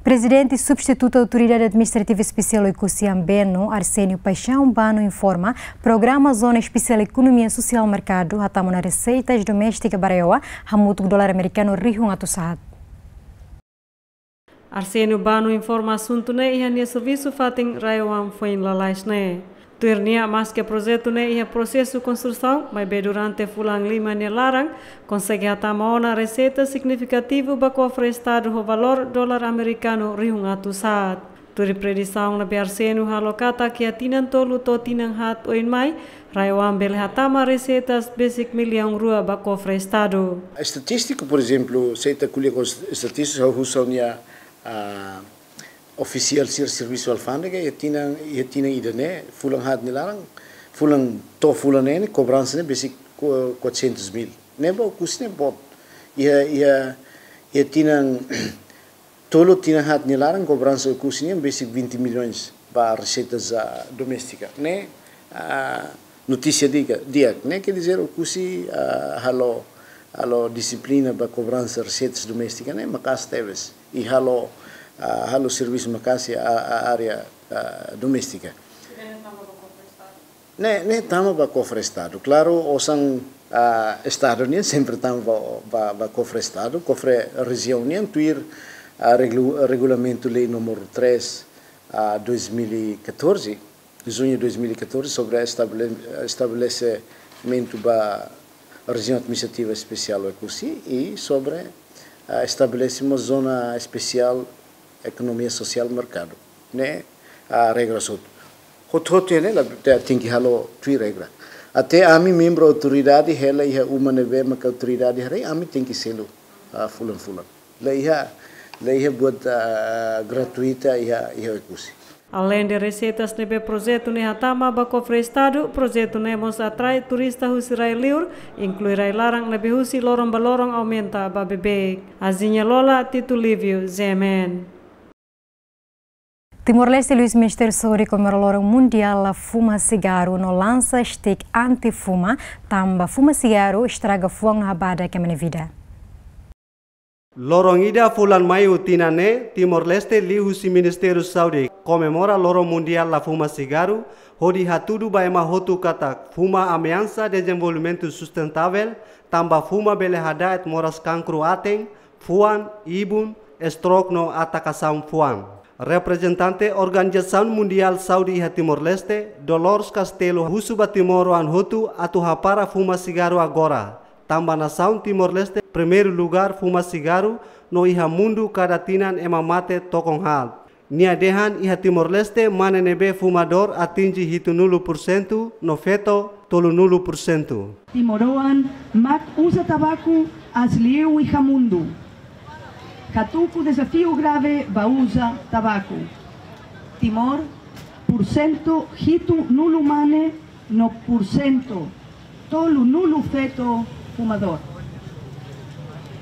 Prezidente Substitutu Autoridade Administrativa Espesiál Oekusi Ambeno, Arsénio Paixão Bano informa, programa Zona Espesiál Ekonomia Sosiál Merkadu hatama ona reseitas doméstika ba RAEOA, hamutuk dolar amerikanu rihun atus haat. Arsénio Bano informa asuntu ne'e iha nia servisu fatin RAEOA foin lalais ne'e. Tuir nia, maske projetu ne'e iha prosesu konstrusaun, maibé durante fulan lima nia laran, konsege hatama ona reseita signifikativu ba kofre Estadu ho valór dolar amerikanu rihun atus haat. Tuir predisaun ne'ebé Arsénio halo katak iha tinan tolu to'o tinan haat oin mai, RAEOA bele hatama reseitas besik millaun rua ba kofre Estadu. Estatístiku, por ezemplu, se ita ko'alia ho estatístiku, ha'u husu nia, ah, ofisiál sira servisu alfándega, iha tinan, iha tinan ida-ne'e, fulan haat nia laran, fulan to'o fulan ne'e, kobransa ne'e besik ku-, quatrocentos mil. Ne'e ba Oekusi ne'e boot. Iha, iha, iha tinan tolu tinan haat nia laran, kobransa Oekusi ne'e besik vinte milhões ba reseitas, ah, doméstika. Ne'e, ah, notísia di'ak, di'ak, ne'e quer dizer Oekusi, ah, halo, halo dixiplina ba kobransa reseitas doméstika ne'e maka'as tebes. I halo, ah, halo servisu maka'as iha, ah, ah, área, ah, doméstika. Ne'e, ne'e tama ba kofre Estadu. Klaru, osan, ah, Estadu nian sempre tama ba, ba, ba kofre Estadu, kofre rejiaun nian, tuir, ah, reglu-, regulamentu lei númeru três, ah, dois mil e catorze, junho de dois mil e catorze, sobre estabele-, estabelesimentu ba Rejiaun Administrativa Espesiál Oekusi i sobre, ah, estabelesimentu Zona Espesiál Ekonomia Sosiál Merkadu, ne'e, ah, regra hotu. Hotu-hotu ne'e la te-, tenke halo tuir regra. Até ami membru autoridade hela iha uma ne'ebé maka autoridade haree, ami tenke selu, ah, fulan-fulan. La iha, la iha buat, ah, gratuita iha, iha Oekusi. Aleinde reseitas ne'ebé projetu ne'e hatama ba kofre Estadu, projetu ne'e mós atrai turista husi rai-liur, inklui rai-laran ne'ebé husi loron ba loron aumenta ba beibeik. Aziña Lola, Tito Lívio, G M N. Timor-Leste elegeu Ministériu Saúde komemora Loron Mundiál Fuma Sigaru no lansa stick anti-fuma, tanba fuma sigaru estraga fuan no habadak ema nia vida. Loron ida fulan Maiu tinan ne'e, Timor-Leste liuhusi Ministériu Saúde komemora Loron Mundiál Fuma Sigaru, hodi hatudu ba ema hotu katak fuma ameasa dezenvolvimentu sustentável, tanba fuma bele hada'et moras kankru aten, fuan, ibun, stroke no atakasaun fuan. Reprezentante Organizasaun Mundiál Saúde iha Timor-Leste, Dolores Castelo, husu ba timoroan hotu atu hapara fuma sigaru agora, tanba nasaun Timor-Leste primeiru lugar fuma sigaru no iha mundu kada tinan ema mate tokon haat. Nia dehan iha Timor-Leste mane ne'ebé fumadór atinje hitunulu por sentu no feto tolunulu por sentu. Timoroan mak uza tabaku aas liu iha mundu. Hatuku dezafiu grave ba uza tabaku. Timor, porsentu hitunulu mane no porsentu tolunulu feto fumadór.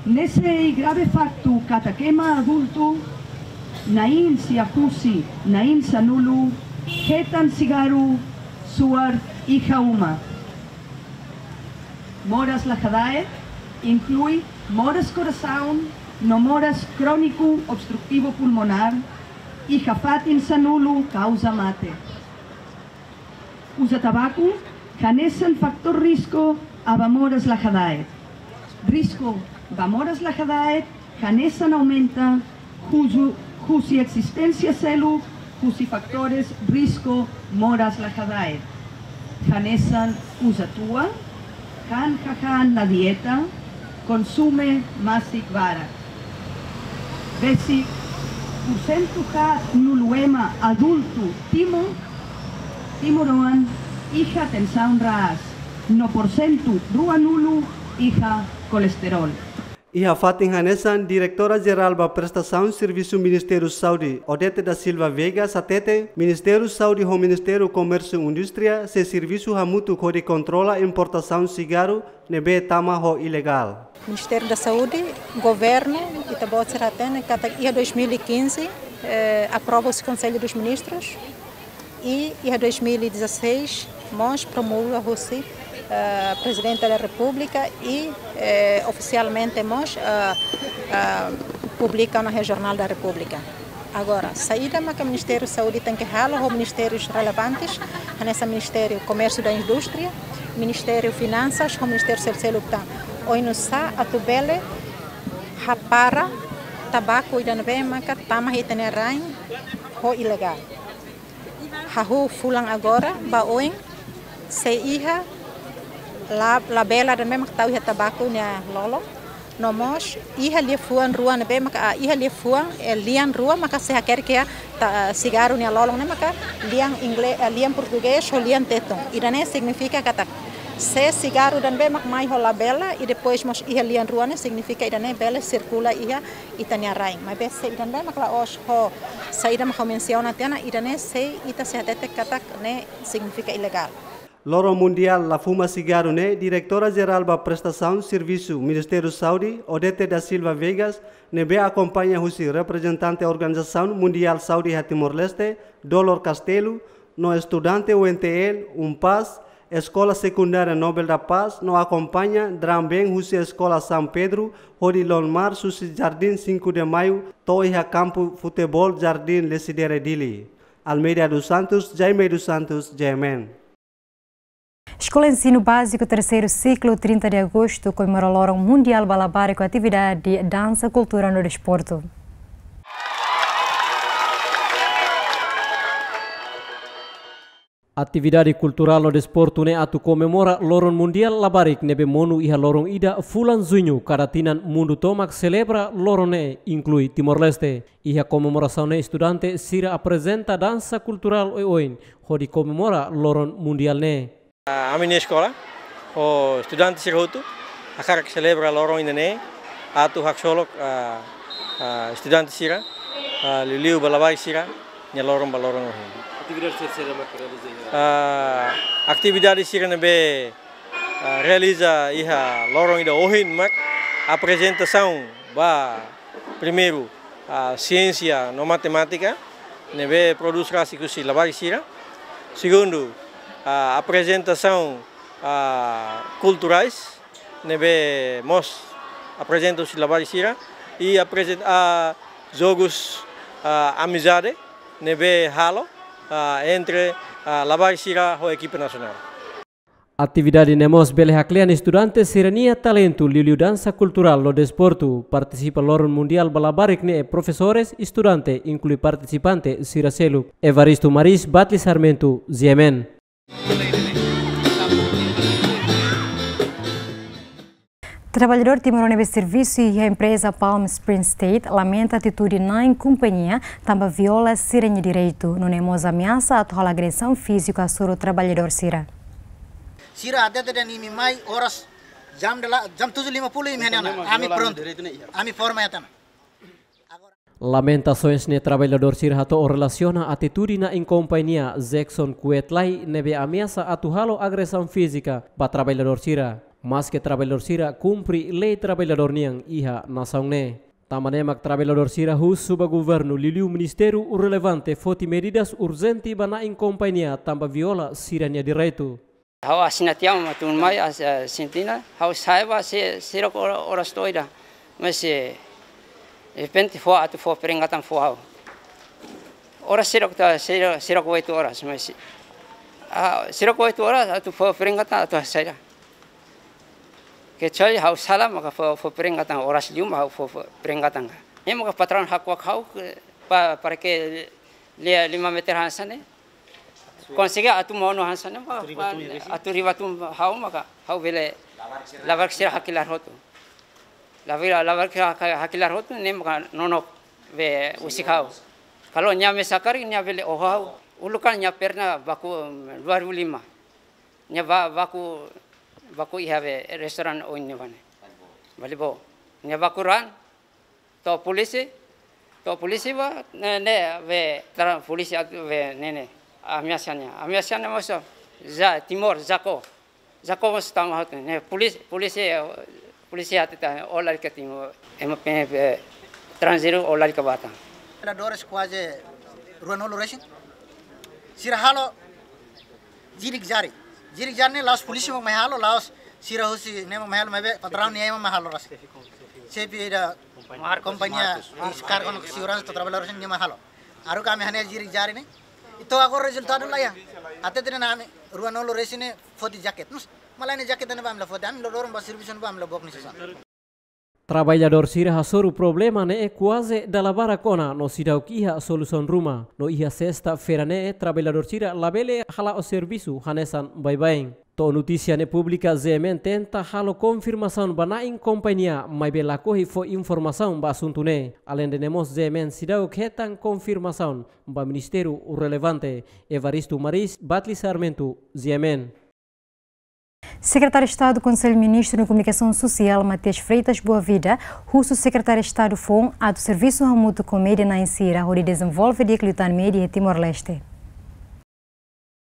Ne'e sei grave faktu katak ema adultu na'in sia husi na'in sanulu hetan sigaru suar iha uma. Moras la hada'et inklui moras korasaun no moras króniku obstrutivu pulmonár, iha fatin sanulu kauza mate. Uza tabaku hanesan fatór risku ba moras la hada'et. Risku ba moras la hada'et hanesan aumenta husu, husi ezisténsia seluk husi fatór risku moras la hada'et, hanesan uza tua, Kan kakan la dieta, konsume masik barak. Besik, porsentu haat nulu ema adultu Timor, timoroan iha tensaun raas, no porsentu ruanulu iha kolesterol. Iha fatin hanesan, Diretora Jerál ba Prestasaun Servisu Ministériu Saúde, Odete da Silva Veiga, hateten, Ministériu Saúde ho Ministériu Komérsiu Indústria sei servisu hamutuk hodi kontrola importasaun sigarru ne'ebé tama ho ilegál. Ministériu da Saúde, governu, ita-boot sira hatene katak iha dois mil e quinze, eh, aprova husi Konsellu dos Ministrus, i iha dois mil e dezasseis mós promulga husi, eh, Prezidente da Repúblika i, eh, ofisialmente mós, eh, eh, publika ona iha Jornál da Repúblika. Agora, saida maka Ministériu Saúde tenke halo ho ministérius relevantes, hanesan Ministériu Komérsiu da Indústria, Ministériu Finansas, ho ministériu seluk-seluk tan. Oinsá atu bele hapara tabaku ida ne'ebé maka tama iha ita-nia rain ho ilegál. Hahú fulan agora ba oin sei iha la-, labela ida ne'ebé maka tau iha tabaku nia lolon. No mós iha liafuan rua ne'ebé maka, ah, iha liafuan, eh, lian rua maka sei hakerek iha ta-, sigarru nia lolon ne'e maka lian inglés, eh, lian portugés ho lian tetun. Ida-ne'e signifika katak se sigarru ida ne'ebé maka mai ho labela i depois mós iha lian rua ne'e signifika ida-ne'e bele sirkula iha ita-nia rain. Maibé se ida ne'ebé maka la'ós ho saida maka mensiona tiha ona, ida-ne'e sei ita sei hatete katak ne'e signifika ilegál. Loron Mundiál la fuma sigarru ne'e, Diretora Jerál ba Prestasaun Servisu Ministériu Saúde, Odete da Silva Veiga, ne'ebé akompaña husi reprezentante Organizasaun Mundiál Saúde iha Timor-Leste, Dolor Castelo, no estudante U N T L, UNPAZ, Eskola Sekundária Nobel da Paz, no akompaña drum band husi Eskola São Pedro, hodi lon marsu husi Jardín Cinco de Maio, to'o iha kampu futeból Jardín Lecidere Dili. Almeida dos Santos, Jaime dos Santos, G M N. Eskola Ensinu Báziku Terseiru Siklu, trinta de Agostu, komemora Loron Mundiál ba Labarik ho atividade dansa, kultura no desportu. Atividade kulturál no desportu ne'e atu komemora Loron Mundiál Labarik ne'ebé monu iha loron ida fulan Juñu kada tinan, mundu tomak selebra loron ne'e, inklui Timor-Leste. Iha komemorasaun ne'e estudante sira aprezenta dansa kulturál oioin hodi komemora Loron Mundiál ne'e. Ah, ami-nia eskola ho estudante sira hotu hakarak selebra loron ida-ne'e atu haksolok, ah, ah, estudante sira, ah, liuliu ba labarik sira-nia loron ba loron ohin. Atividade sira, sira mak realiza iha? Ah, atividade sira ne'ebé, ah, realiza iha loron ida ohin mak aprezentasaun ba primeiru, ah, siénsia no matemátika ne'ebé prodús rasik husi labarik sira. Segundu, ah, aprezentasaun, ah, kulturais ne'ebé mós aprezenta husi labarik sira. I aprezenta, ah, jogus, ah, amizade ne'ebé halo, ah, entre, ah, labarik sira ho ekipa nasionál. Atividade ne'e mós bele haklean estudante sira-nia talentu, liuliu dansa kulturál no desportu. Partisipa Loron Mundiál ba Labarik ne'e profesores, estudante, inklui partisipante sira seluk. Evaristo Maris, Batli Sarmento, G M N. Traballadór timoroan ne'ebé servisu iha empreza Palm Spring State lamenta atitude na'in kompañia tanba viola sira-nia direitu, nune'e mós ameasa atu halo agresaun fíziku hasoru traballadór sira. Sira hatete dehan imi mai oras jam dela-, jam tujuh lima puluh imi hanesan ne'e ona. Ami prontu. Ami forma iha tan. Lamentasaun ne'e traballadór sira hato'o relasiona atitude na'in kompañia Jackson Kuwait Lai ne'ebé ameasa atu halo agresaun fízika ba traballadór sira. Maske traballadór sira kumpre lei traballadór nian iha nasaun ne'e. Tanba ne'e mak traballadór sira husu ba governu liuliu ministériu relevante foti medidas urjente ba na'in kompañia tanba viola sira-nia direitu. Ha'u asina tiha mak tun mai as-, ah, sentina, ha'u sa'e ba se, sira ko oras to'o ida. Mas, eh, de repente fó atu fó peringatan fó ha'u. Oras sira ko ta, sira, sira ko oito oras, mas, ah, sira ko oito oras atu fó peringatan atu saida. Kecuali ha'u sala maka fó, fó peringatan oras liu mak ha'u fó, fó peringatan ka. Ne'e maka patraun hakuak ha'u ke, pa-, para ke lia lima meter hanesan ne'e. Konsege atu monu hanesan ne'e maka, atu riba tun, atu riba tun ha'u maka, ha'u bele Labarik sira hakilar hotu. Labarik, labarik sira haki-, hakilar hotu, ne'e maka nonok be husik ha'u. Kalau nia mesak karik, nia bele oho ha'u. Uluk kan nia pernah baku, mm, dua ribu lima. Nia ba-, baku, baku iha be restoran oin ne'ebá ne'e. Balibo. Nia baku raan, to'o polísia, to'o polísia bá, ne'e, ne'e, be, tra-, polísia atu be, ne'e, ne'e, ameasa nia. Ameasa nia maksud, ja, Timor, jako. Jako mós tama hotu, ne'e, polís-, polísia, polísia atu ta, ó lari ka Timor, ema pe, be, estranjeiru, ó lari ka Batam. Trabalhadores kuaze ruanulu resin. Sira halo, jirik jari. Jirik jari ne'e la'ós polísia mak mai halo, la'ós sira husi ne'e mak mai halo, maibé patraun nia ema mak halo rasik. Xefe da kompañia, Marcos, Marcos, enkargadu seguransa, atu trabalhadores nia mak halo. Haruka ami hanesan jirik jari ne'e. Entaun agora rezultadu laiha. Até tinan ami, ruanulu resin ne'e foti jaket. Nus, malah ne'e jaket ne'ebá ami la foti, ami la loron ba servisu ne'ebá ami la book nia sasán. Traballadór sira hasoru problema ne'e kuaze dala barak ona no seidauk iha solusaun ruma. No iha sesta-feira ne'e traballadór sira labele hala'o servisu hanesan baibain. To'o notísia ne'e públika, G M N tenta halo konfirmasaun ba na'in kompañia, maibé lakohi fó informasaun ba asuntu ne'e. Aleinde ne'e mós G M N seidauk hetan konfirmasaun ba ministériu relevante. Evaristo Maris, Batli Sarmento, G M N. Sekretáriu Estadu Konsellu Ministru no Komunikasaun Sosiál, Matias Freitas Boavida, husu Sekretáriu Estadu foun atu servisu hamutuk ho média na'in sira hodi dezenvolve di'ak liután média iha Timor-Leste.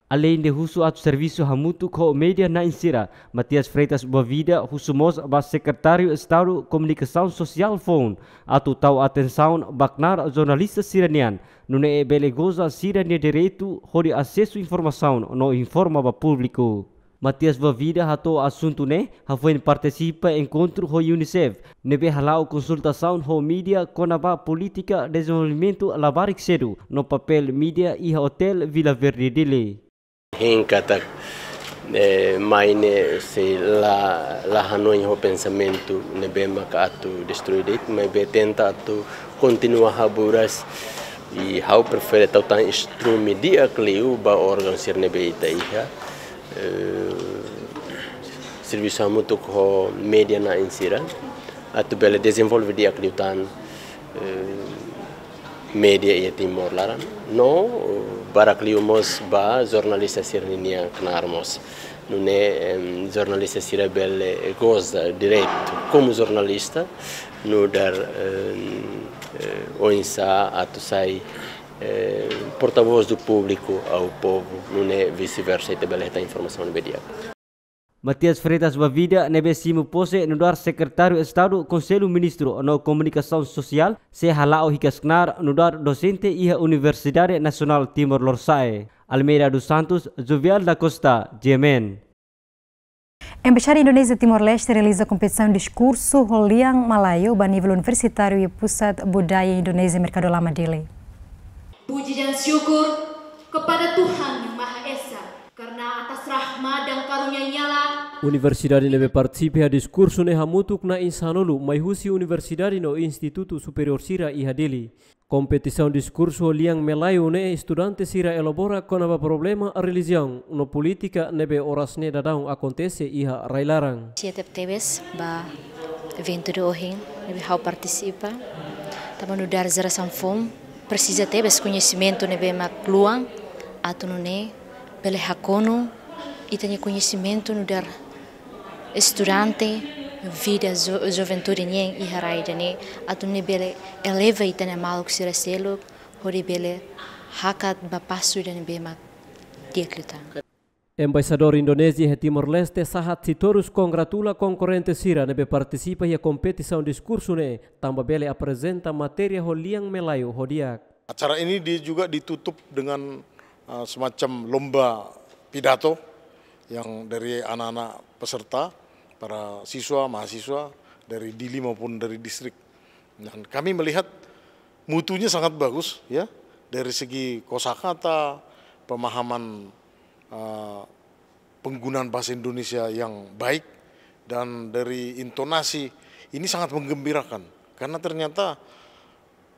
Aleinde husu atu servisu hamutuk ho média na'in sira, Matias Freitas Boavida husu mós ba Sekretáriu Estadu Komunikasaun Sosiál foun atu tau atensaun ba knaar jornalista sira-nian, nune'e bele goza sira-nia direitu hodi asesu informasaun no informa ba públiku. Matias Boavida hato'o asuntu ne'e hafoin partisipa enkontru ho UNICEF, ne'ebé hala'o konsultasaun ho média kona-ba polítika dezenvolvimentu labarik sedu no papél média iha Otél Vila Verde Dili. Hein katak, eh, mai ne'e sei la, la hanoin ho pensamentu ne'ebé maka atu destrui de'it, maibé tenta atu kontinua haburas, i ha'u prefere tau tan instrumentu di'ak liu ba órgaun sira ne'ebé ita iha, eh, servisu hamutuk ho média na'in sira, atu bele dezenvolve di'ak liután, eh, média iha Timor laran. No, barak liu mós ba jornalista sira-nia knaar mós. Nune'e, em, jornalista sira bele goza direitu komu jornalista, nu'udar, em, eh, oinsá atu sai, eh, portavós do público ao povo, nune'e vice-versa, ita bele hetan informasaun ne'ebé di'ak. Matias Freitas Boavida ne'ebé simu pose nu'udar Sekretáriu Estadu Konsellu Ministru no Komunikasaun Sosiál, sei hala'o hikas knaar nu'udar dosente iha Universidade Nasionál Timor-Lorosa'e. Almeida dos Santos, Jovial da Costa, G M N. Embaixada Indonézia Timor-Leste realiza kompetisaun diskursu ho lian Malayu ba nivel universitáriu iha Pusat Budaya Indonesia Merkado Lama Dili. Puji dan syukur kepada Tuhan Yang Maha Esa, karena atas rahmat dan karunia-Nyalah. Universidade ne'ebé partisipa iha diskursu ne'e hamutuk na'in sanulu mai husi universidade no institutu superiór sira iha Dili. Kompetisaun diskursu ho lian Malayu ne'e estudante sira elabora kona-ba problema relijiaun no polítika ne'ebé oras ne'e daudaun akontese iha rai-laran. Siap tebes ba eventu ida ohin ne'ebé ha'u partisipa. Tanba nu'udar jerasaun foun presiza tebes koñesimentu ne'ebé mak luan atu nune'e bele hakonu ita-nia koñesimentu nu'udar estudante, vida jo-, juventude nian iha rai ida-ne'e, atu nune'e bele eleva ita-nia maluk sira seluk, hodi bele hakat ba pasu ida ne'ebé mak di'ak liután. Embaixadór Indonézia iha Timor-Leste, Sahat Sitorus, kongratula konkorrente sira ne'ebé partisipa iha kompetisaun diskursu ne'e, tanba bele aprezenta matéria ho lian Malayu ho di'ak. Acara ini di-, juga ditutup dengan, eh, semacam lomba pidato yang dari anak-anak peserta, para siswa, mahasiswa dari Dili maupun dari distrik. Dan kami melihat mutunya sangat bagus, ya, dari segi kosakata, pemahaman, eh, penggunaan bahasa Indonesia yang baik, dan dari intonasi, ini sangat menggembirakan. Karena ternyata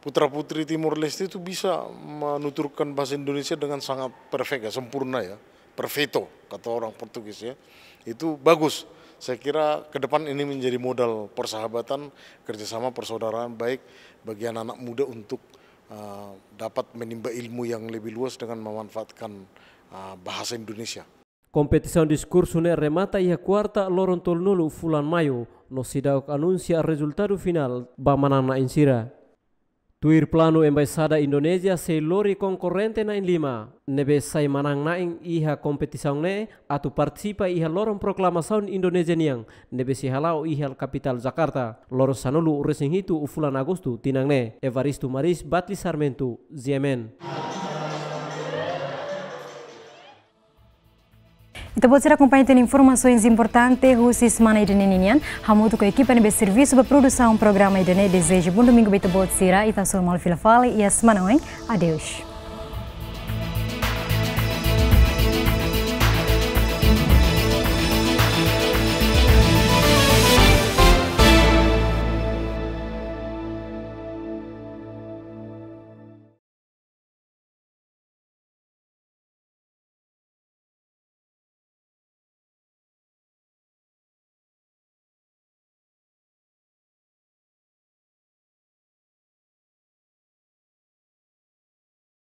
putra-putri Timor Leste itu bisa menuturkan bahasa Indonesia dengan sangat perfect, ya, sempurna, ya, perfeito, kata orang Portugis, ya. Itu bagus. Saya kira ke depan ini menjadi modal persahabatan, kerjasama, persaudaraan baik bagi anak-anak muda untuk uh, dapat menimba ilmu yang lebih luas dengan memanfaatkan uh, bahasa Indonesia. Kompetisaun diskursu ne'e remata iha kuarta loron tolunulu fulan Maiu, no seidauk anunsia rezultadu finál ba manán-na'in sira. Tuir planu Embaixada Indonézia sei lori konkorrente na'in-lima ne'ebé sai manán-na'in iha kompetisaun ne'e atu partisipa iha loron proklamasaun Indonézia nian ne'ebé sei hala'o iha kapitál Jakarta, loron sanulu-resin-hitu fulan Agostu tinan ne'e. Evaristo Maris, Batli Sarmento, G M N. Ita-boot sira akompaña tiha ona informasaun importante husi semana ida-ne'e nian. Hamutuk ho ekipa ne'ebé servisu ba produsaun programa ida-ne'e, dezeja bom domingu ba ita-boot sira, ita sei hasoru malu fila fali iha semana oin. Adeus.